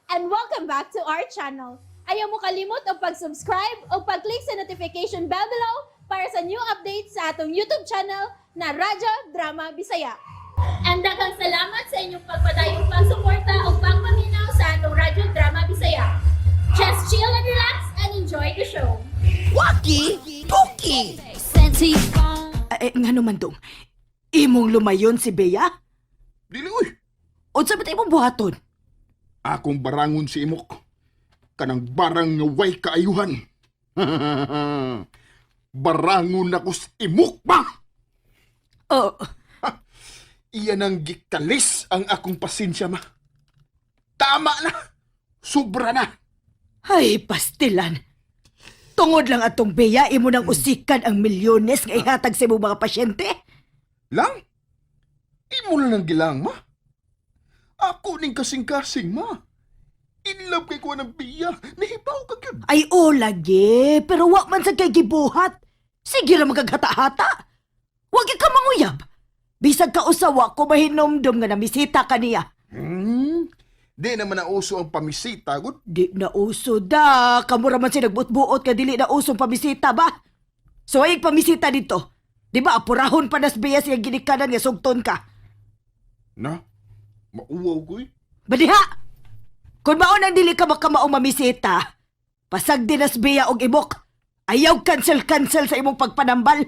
And welcome back to our channel. Ayaw mo kalimot og pag-subscribe o pag-click sa notification bell below para sa new updates sa atong YouTube channel na Radyo Drama Bisaya. And daghang salamat sa inyong pagpadayong pagsuporta o pagpaminaw sa atong Radyo Drama Bisaya. Just chill and relax and enjoy the show. Waki Tuki! Eh, nga naman dong. Imong lumayon si Bea? Dili uy. Unsa ba imong buhaton? Akong barangon si Imok. Kanang barang nga way kaayuhan. Barangon ako sa Imok ba? Oh, Iyan ang gikalis ang akong pasensya, ma. Tama na. Sobra na. Ay, pastilan. Tungod lang atong Bea, imo nang usikan ang milyones nga ihatag sa imong mga pasyente? Lang? Imo na nang gilang, ma. Ako ning kasing-kasing, ma. In love kay kuha ng biya. Nahibaw ka gyud. Ay, o lagi, pero wa man sa kay gibuhat. Sige ra magaghata-hata. Wag ka manguyab. Bisag ka usawa ko mahinomdom nga namisita ka niya. Di naman na uso ang pamisita, gud. Di na uso da. Kamo ra man siya nagbuot-buot ka dili na usong pamisita ba? So ay pamisita dito. Di ba apurahon pa nas Bea siya ginikanan nga sugton ka. Na, mauwaw ko eh. Badiha! Kung mao nang dili ka makamao mamisita, pasag din nas Bea og imok. Ayaw cancel-cancel sa imong pagpanambal.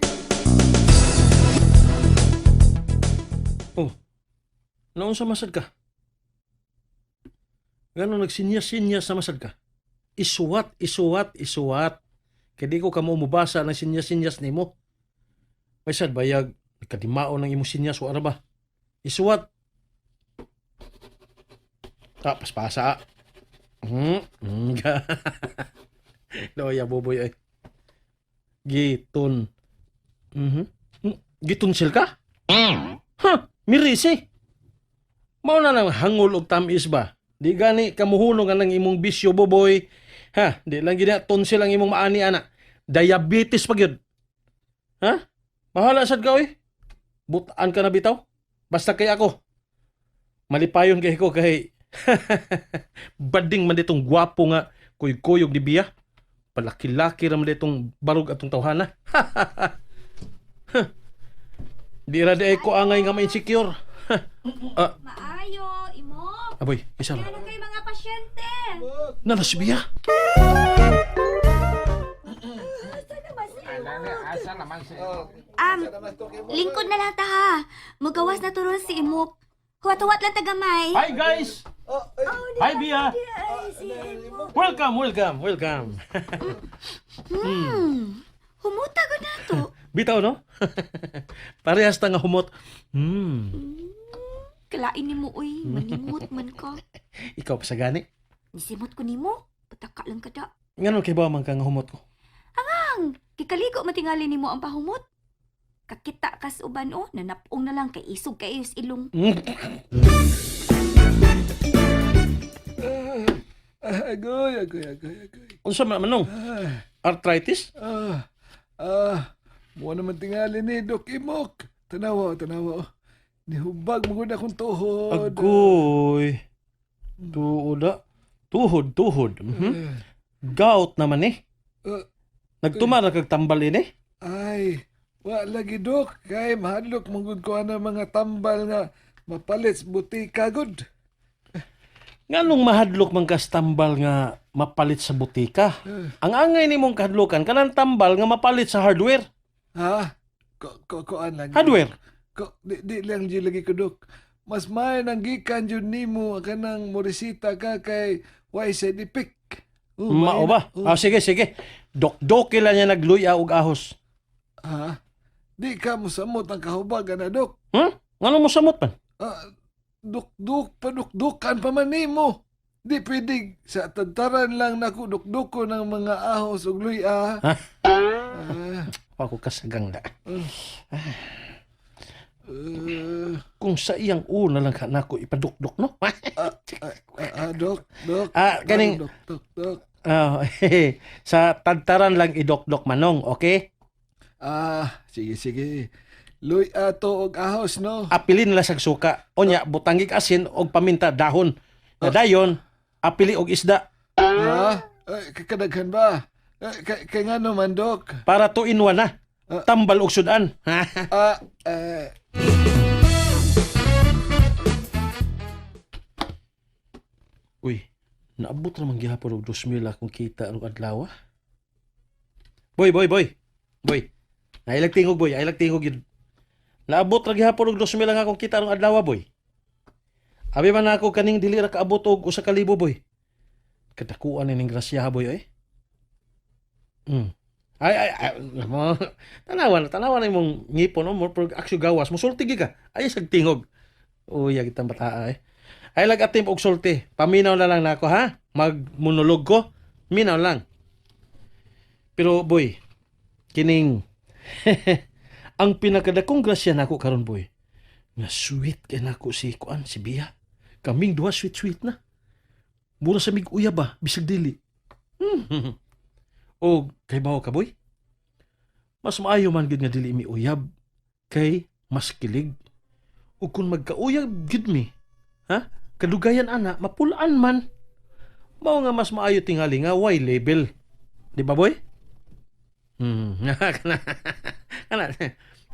Oh, naunsa masad ka? Gano'n nagsinyas-sinyas na masad ka? Isuwat, isuwat, isuwat. Kaya di ko kamo mubasa ng sinyas-sinyas nimo. May sad bayag, nagkadimao ng imong sinyas o ano ba? Isuwat. Ah, paspasa ah. Loya, boboy ay. Giton. Giton sil ka? Ha, mirisi. Mao na lang hangol og tamis ba? Di gani kamuhunong ang imong bisyo, boboy. Ha, di lang gina tonsil ang imong maani ana. Diabetes pa gyud. Ha? Bahala sad ka oy. Butaan ka na bitaw. Basta kay ako. Malipayon kay ko kay bading man ditong gwapo nga kuy-kuyog ni Bia. Palaki-laki ra man ditong barog atong tawhana. Di ra di ay ko angay nga ma-insecure. Ah, Maayo, imo. Aboy, isa lang. Ano kay mga pasyente? Nana si Bia. Lingkod na lang ta ha. Mugawas na turon si Imok. Huwat-huwat lang tagamay. Hi guys! Hi Bia! Welcome, welcome, welcome. Humuta ko na to. Bitaw no? Parehas ta nga humot. Kalain nimo uy, manimot man ka. Ikaw pa sa gani. Nisimot ko nimo. Pataka lang kada. Ngano kay ba man ka nga humot ko? Ang kikaligo matingali nimo ang pahumot. Kakita kas uban o, nanapong na lang kay isog kay is ilong. Agoy, agoy, agoy, agoy. Unsa man manong? Arthritis? Ah, ah, mo naman tingali ni Doc Imok. Tanawa, tanawa. Oh. Nihubag mo gud akong tuhod. Agoy. Tuoda. Tuhod, tuhod. Gout naman eh. Ah, Nagtuma ra kag tambal ini. Ay, wa lagi Dok. Kay mahadlok mo gud ko ana mga tambal nga mapalit sa butika gud. Nganong mahadlok man kas tambal nga mapalit sa butika? Ang angay nimong kahadlokan kanang tambal nga mapalit sa hardware. Ha? Ko ko koan lang. Hardware. Ko di, di lang jud lagi ko Dok. Mas may nang gikan jud nimo kanang morisita ka kay way side effect. Oh, Mao may ba? na- oh. Ah, sige, sige. Dokdoki lang niya nagluya og ahos. Ha? Di ka mosamot ang kahubag ana Dok. Ngano mo samot man? Ah, dukduk padukdukan pa man nimo. Di pwede sa tadtaran lang nako dukduko ng mga ahos ug luya. Ha? Ah, Ako kasagang na. eh, Kung sa iyang una lang ka nako ipadukdok no. ah, ah, dok, dok. Ah, ganing- Dok, dok, dok. Ah, sa tadtaran lang idokdok manong, okay? Ah, sige, sige. Luya to og ahos no. Apilin la sag suka. Onya butangig asin og paminta dahon. Na dayon, Apili og isda Ha? Ay, kakadaghan ba? Ay, kay nga naman, Dok. para 2 in 1 na. Ah. Tambal og sudan. Ah, eh, Uy, naabot naman gihapon og 2,000 akong kita og adlaw. Ah. Boy, boy, boy. Boy. Nailag tingog boy, ailag tingog yun. Naabot ra gihapon og 2,000 ang akong kita og adlaw boy. Abi man ako kaning dili ra kaabot og 1,000 boy. Kadakuan ning grasya boy oy. Ay ay, ay mo tanawan tanawan na imong ngipon no mo pero aksyo gawas musulti gyud ka. Ay sag tingog. Uy, kitang bataa eh. Ay lag atim og sulti. Paminaw na lang nako ha. Magmonolog ko. Minaw lang. Pero boy, kining ang pinakadakong grasya nako karon boy. Nga sweet kay nako si kuan si Bia. Kaming duha sweet sweet na. Mura sa mig uya ba bisag dili. O kay bawo ka boy? Mas maayo man gid nga dili mi uyab kay mas kilig. Ug kun magkauyab gid mi, ha? Kadugayan ana, mapulaan man. Mao nga mas maayo tingali nga way label. Di ba boy? Kana. Kana.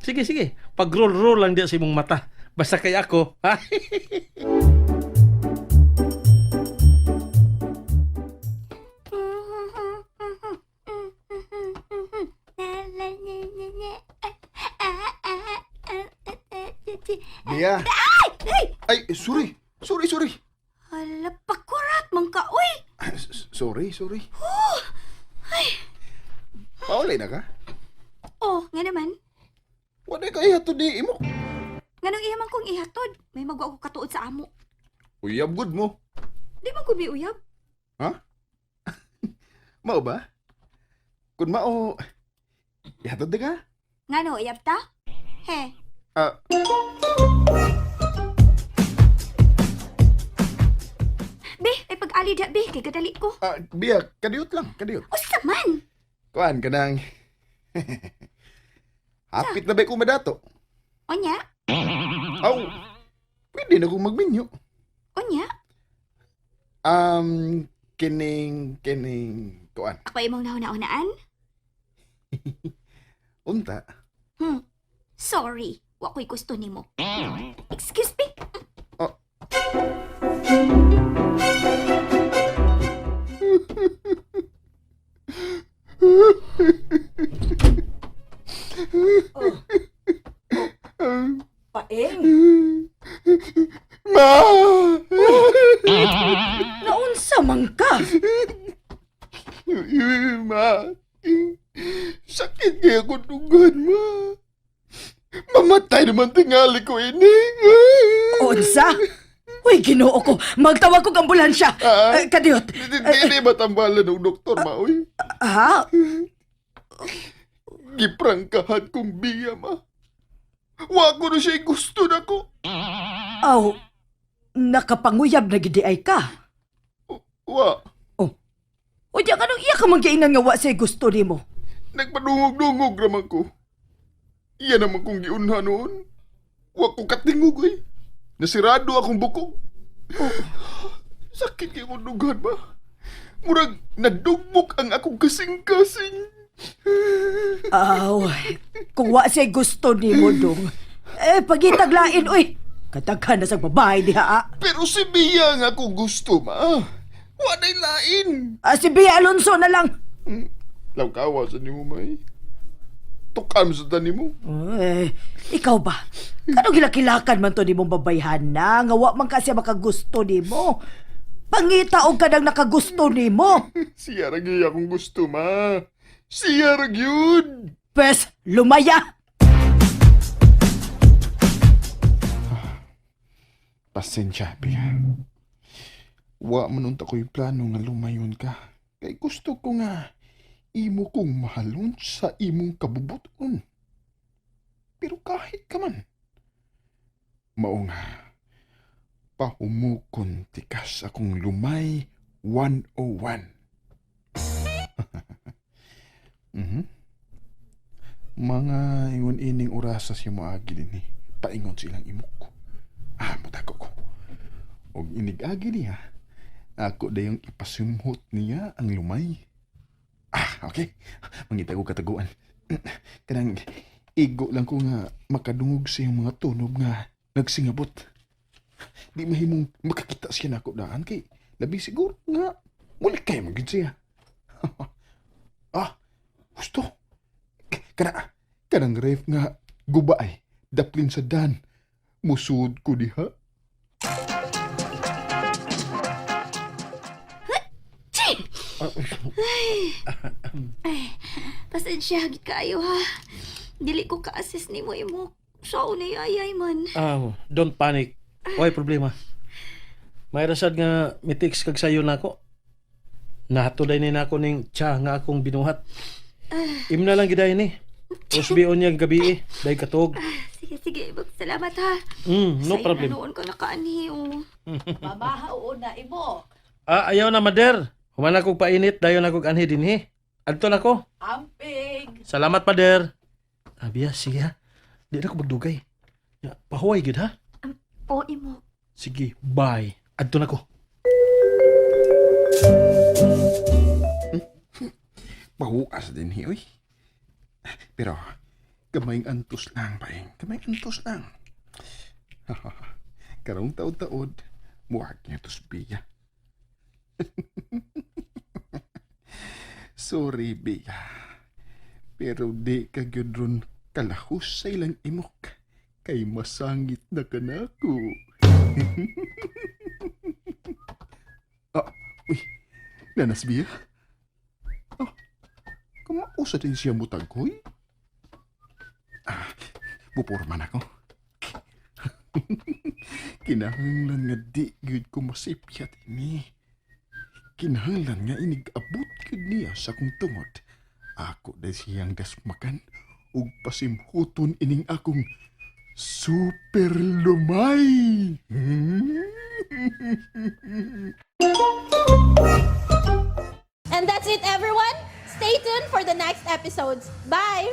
Sige sige, pag roll roll lang diya sa imong mata. Basta kay ako, ha? Bia. Ay, sorry. Sorry, sorry. Hala, pakurat man ka, uy! Sorry, sorry. Paulay na ka? Oh, nga naman. Wala ka ihatod ni imo. Nganong iya man kong ihatod? May magwa ko katuod sa amo. Uyab good mo. Di man ko uyab. Ha? Mao ba? Kun mao, ihatod di ka? Ngano, uyab ta? He, Ah, be, ay pag-ali da, be, kay kadali ko. ah, Bia, kadiyot lang, kadiyot. Usa man! Kuan ka nang... Hapit na ba ko madato? Onya, Aw, pwede na kong magminyo. onya, Kining, kining, kuan. ako imong nahuna-unaan? Unta. Sorry, wa ko'y gusto nimo. Excuse me? Oh. Paeng, Ma! naunsa man ka? Ma! Sakit kaya ko dugan, ma. Mamatay naman tingali ko ini. Unsa? Uy, Ginoo ko, magtawag kog ambulansya. Ah. Eh, kadiyot. Hindi ba tambalan ng doktor, ma? Uy, Ha? giprangkahan kong biya, ma. Wa ko na siya gusto na ko. Aw, nakapanguyab na gidi ay ka. Wa, O di kanong iya ka manggiinan nga wa say gusto nimo. nagpadungog-dungog raman ko. Iya naman kong giunha noon. Wa ko katingog, uy. Nasirado akong bukog. Sakit kay kong dughan ba? Murag nadugmok ang akong kasing-kasing. Aw, kung wa say gusto nimo dong. Eh, pagitaglain, uy. Kataghan na sa babae diha. Ah. Pero si Bia ang akong gusto, ma. Wa na'y lain. Ah, si Bea Alonso na lang. Lawkawa sa nimo, may. Tukam sa tani mo. Eh, ikaw ba? Kanong gilakilakan man to nimong babayhan na nga wa man kasi makagusto nimo. Pangita og kanang nakagusto nimo. Siya ra gyud akong gusto, ma. Siya ra gyud. Pes, lumaya. Pasensya, Bia. Wa man unta ko'y plano nga lumayon ka. Kay gusto ko nga imo kong mahalon sa imong kabubuton. Pero kahit ka man, mao nga, pahumukon tikas akong lumay 101. Mhm. Mga ingon ining orasa siya moagi dinhi. Paingon silang imok. Ah, mutako ko. Og inig-agi niya, Ako dayong ipasimhot niya ang lumay. Ah, okay. Mangita ko kataguan. Kanang igo lang ko nga makadungog sa iyang mga tunog nga nagsingabot. Di mahimong makakita siya nako daan kay labi siguro nga muli kay magid siya. Ah, gusto. Kana kanang ref nga guba ay daplin sa dan. Musud ko diha. Pasensya gid kaayo ha. Dili ko ka-assist nimo imok. Sao ni ayay man. Ah, don't panic. Way problema. May rasad nga mitiks kag sayo nako. Nahatulay ni nako ning tsa nga akong binuhat. Imna lang giday ni. Usbi unyang gabi eh. Day katog. Sige, sige, imok. Salamat ha. No Sayo problem. Na noon ko nakaanhi oh. Mamaha oo na imo. Ah, ayaw na, mader. Human akong painit, dayon akong anhi dinhi. Adto na ko. Amping. Salamat, mader. Abiya, sige ha. Di na ko magdugay. Ya, pahuway gid ha. Oh, imok. Sige, bye. Adto na ko. Pahuas din hi, oy. Pero, kamayng antos lang, paeng. Kamayng antos lang. Karong taod-taod, muwag niya tos biya. Sorry, biya. Pero di ka gyud ron kalahos sa ilang imok. Kay masangit na kanako. Ah, uy, nanas biya? Kumausa din siya mutaghoy. Ah, pupurman ako. Kinahanglan nga di gyud ko masipyat ini. Kinahanglan nga inig-abot gyud niya sa akong tungod. Ako dahil siyang dasmakan ug pasimhuton ining akong super lumay. And that's it, everyone. Stay tuned for the next episodes. Bye!